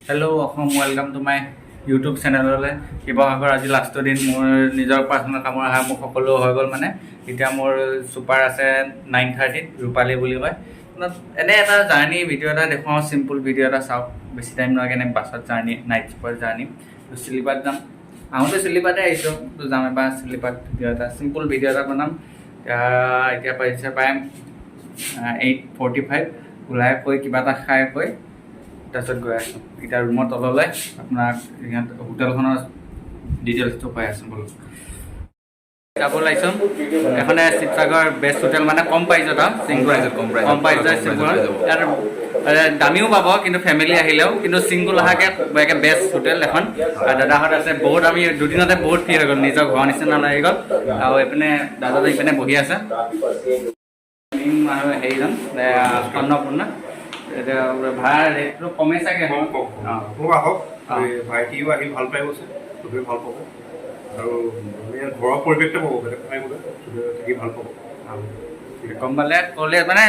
Hello Assam, welcome to my YouTube চেনেললৈ। Sivasagar আজি লাষ্টৰ দিন। মোৰ নিজৰ পাৰ্চনেল কামৰ অহা মোৰ সকলো হৈ গ'ল। মানে এতিয়া মোৰ ছুপাৰ আছে 9:30ত, ৰূপালী বুলি কয়। এনে এটা জাৰ্ণি ভিডিঅ' এটা দেখুৱাওঁ, চিম্পুল ভিডিঅ' এটা চাওক। বেছি টাইম নালাগে, এনে বাছত জাৰ্ণি, নাইট ছুপাৰ জাৰ্ণি। তো শ্লিপাৰত যাম, আহোঁতে শ্লিপাৰতে আহিছোঁ, তো যাম এবাৰ শ্লিপাৰত। ভিডিঅ' এটা, চিম্পুল ভিডিঅ' এটা বনাম। এতিয়া এতিয়া বাজিছে প্ৰায় 8:45। ওলাই কৈ কিবা এটা খাই কৈ তাৰপিছত গৈ আছোঁ এতিয়া ৰুমৰ তললৈ। আপোনাক ইহঁত হোটেলখনৰ ডিটেইলছটো পাই আছোঁ, ব'লক। যাব ওলাইছোঁ। এখনে শিৱসাগৰ বেষ্ট হোটেল, মানে কম প্ৰাইজত আৰু চিংগুল। প্ৰাইজত, কম প্ৰাইজত। কম প্ৰাইজত। কম চিংগুল প্ৰাইজত পাই যাব। ইয়াত দামীও পাব, কিন্তু ফেমিলি আহিলেও, কিন্তু চিংগুল অহাকে একে বেষ্ট হোটেল এখন। আৰু দাদাহঁত আছে বহুত। আমি দুদিনতে বহুত ফ্ৰী হৈ গ'ল, নিজৰ ঘৰৰ নিচিনা লাগি গ'ল। আৰু এইপিনে দাদাজন ইপিনে বহি আছে, মেইন মানুহ হেৰিজন অন্নপূৰ্ণা। এতিয়া ভাড়া ৰেটটো কমেই চাগে? কম কম। অঁ। মোক আহক। অঁ। এই ভাইটিও আহি ভাল পাই গৈছে, চবেই ভাল পাব আৰু মানে ইয়াত ঘৰৰ পৰিৱেশটো পাব, বেলেগ নাই বোলে, চবেই থাকি ভাল পাব, ভাল। গম পালে ক'লে মানে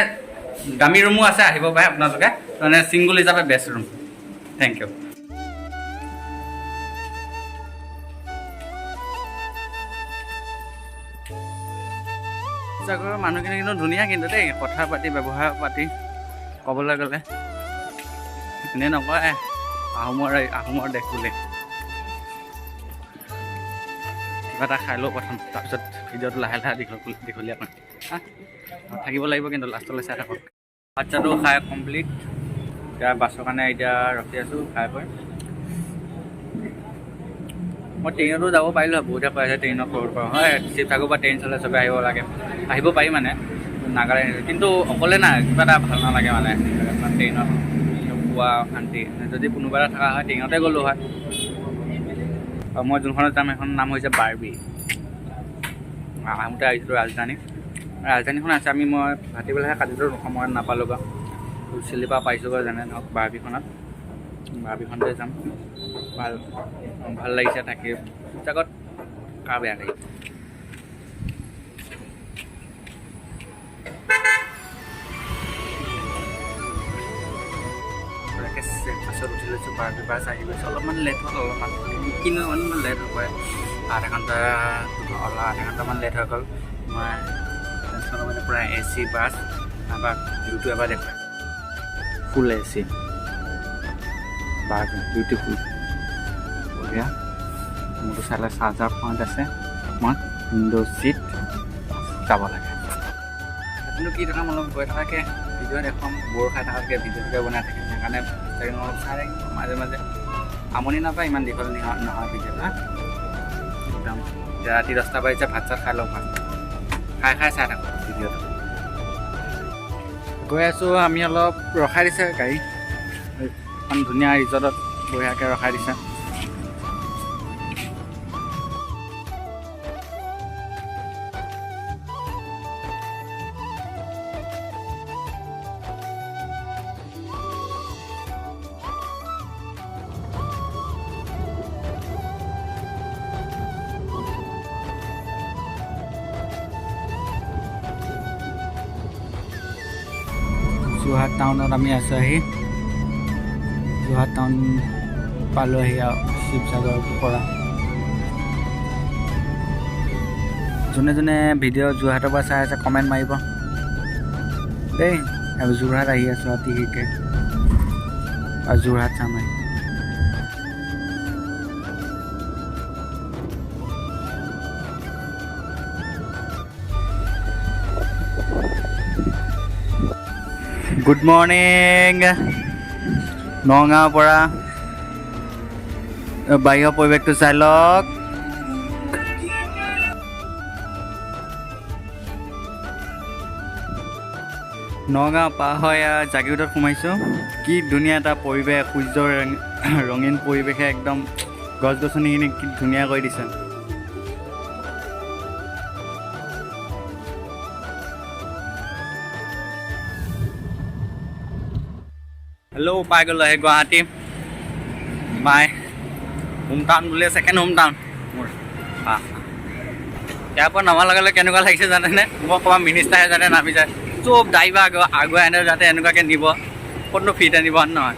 দামী ৰুমো আছে, আহিব পাৰে আপোনালোকে। মানে ছিংগুল হিচাপে বেষ্ট ৰুম। Thank U. শিৱসাগৰৰ মানুহখিনি কিন্তু ধুনীয়া কিন্তু দেই, কথা পাতি, ব্যৱহাৰ পাতি ক'বলৈ গ'লে। এনেই নকয় আহোমৰ দেশ বুলি। কিবা এটা খাই লওঁ প্ৰথম, তাৰপিছত ভিডিঅ'টো লাহে লাহে দীঘলীয়া কৰিম। হা, থাকিব লাগিব কিন্তু লাষ্টলৈ চাই থাকক। ভাত চাতো খাই কমপ্লিট, এতিয়া বাছৰ কাৰণে এতিয়া ৰখি আছোঁ। খাই বৈ মই ট্ৰেইনতো যাব পাৰিলোঁ হয়। বহুতে কৈ আছে ট্ৰেইনত ক'ব পাৰোঁ হয়, শিৱসাগৰ পৰা ট্ৰেইন চলে, চবে আহিব লাগে, আহিব পাৰি মানে নাগালেণ্ড, কিন্তু অকলে না কিবা এটা ভাল নালাগে। মানে ট্ৰেইনত পোৱা শান্তি, যদি কোনোবা এটা থকা হয় ট্ৰেইনতে গ'লোঁ হয়। আৰু মই যোনখনত যাম সেইখনৰ নাম হৈছে বাৰ্বি। আহোঁতে আহিছিলোঁ ৰাজধানী, ৰাজধানীখন আছে। আমি মই ভাটিবেলাহে কাটিলোঁ, সময়ত নাপালোগৈ। শ্লিপাৰ পাইছোঁগৈ যেনে ধৰক বাৰ্বিখনত, বাৰ্বিখনতে যাম। ভাল ভাল লাগিছে থাকি শিৱসাগৰত, কাৰ বেয়া লাগিছে? বাছত উঠি লৈছোঁ, বাৰ্বি বাছ আহি গৈছে। অলপমান লেট হ'ল, অলপমান কিন্তু অলপমান লেট হ'ব পাৰে, আধা ঘণ্টা, অলপ আধা ঘণ্টামান লেট হৈ গ'ল। মই টেনশ্যন, মানে পূৰা এ চি বাছ। এবাৰ ভিউটো এবাৰ দেখুৱাই, ফুল এ চি বাছ, বিউটিফুল, বঢ়িয়া। মোৰটো চালে চাৰ্জাৰ পইণ্ট আছে, মই উইণ্ড' চিট যাব লাগে। কিন্তু কি থকা অলপ গৈ থকাকৈ ভিডিঅ' দেখুৱাম, ব'ৰ খাই থকাতকৈ ভিডিঅ'টোকে বনাই থাকিম। সেইকাৰণে অলপ চাই থাকিম মাজে মাজে, আমনি নাপায়। ইমান দীঘল নহয় নহয় ভিডিঅ'। হা, একদম এতিয়া ৰাতি 10টা বাজিছে, ভাত চাত খাই লওঁ। ভাত খাই খাই চাই থাকোঁ ভিডিঅ'টো। গৈ আছোঁ আমি, অলপ ৰখাই দিছে গাড়ী এখন ধুনীয়া ৰিজৰ্টত, বঢ়িয়াকৈ ৰখাই দিছে। যোৰহাট টাউনত আমি আছোঁ আহি, যোৰহাট টাউন পালোঁ আহি আৰু শিৱসাগৰৰ পৰা। যোনে যোনে ভিডিঅ' যোৰহাটৰ পৰা চাই আছে, কমেণ্ট মাৰিব দেই। আৰু যোৰহাট আহি আছোঁ অতি শীঘ্ৰে আৰু যোৰহাট চাম আহি। গুড মৰ্ণিং নগাঁৱৰ পৰা। বাহিৰৰ পৰিৱেশটো চাই লওক। নগাঁও পাৰ হৈ জাগিৰোডত সোমাইছোঁ। কি ধুনীয়া এটা পৰিৱেশ, সূৰ্যৰ ৰঙীন পৰিৱেশে একদম গছ গছনিখিনি কি ধুনীয়া কৰি দিছে। হেল্ল', পাই গ'লোঁ আহি গুৱাহাটী, my home town বুলিয়ে, ছেকেণ্ড হোম টাউন মোৰ। ইয়াৰ পৰা নমাৰ লগে লগে কেনেকুৱা লাগিছে জানেনে? মই ক'ৰবাত মিনিষ্টাৰে যাতে নামি যায়, চব ড্ৰাইভাৰ আগুৱাই আনে, যাতে এনেকুৱাকৈ নিব, ক'তনো ফ্ৰীতে নিব নহয়।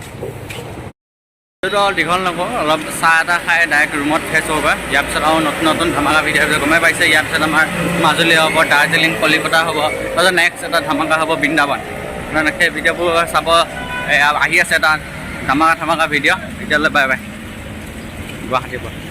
ভিডিঅ'টো অলপ দীঘল নকৰোঁ, অলপ চাহ এটা খাই ডাইৰেক্ট ৰুমত ফ্ৰেছ হ'ব। ইয়াৰ পিছত আৰু নতুন নতুন ধামাকা ভিডিঅ' আহিব, গমেই পাইছে। ইয়াৰ পিছত আমাৰ মাজুলী হ'ব, দাৰ্জিলিং, কলিকতা হ'ব, তাৰপিছত নেক্সট এটা ধামাকা হ'ব বৃন্দাবন। মানে সেই ভিডিঅ'বোৰ চাব। এয়া আহি আছে এটা ধামাকা ধামাকা ভিডিঅ'। এতিয়ালৈ বাই বাই, গুৱাহাটীৰ পৰা।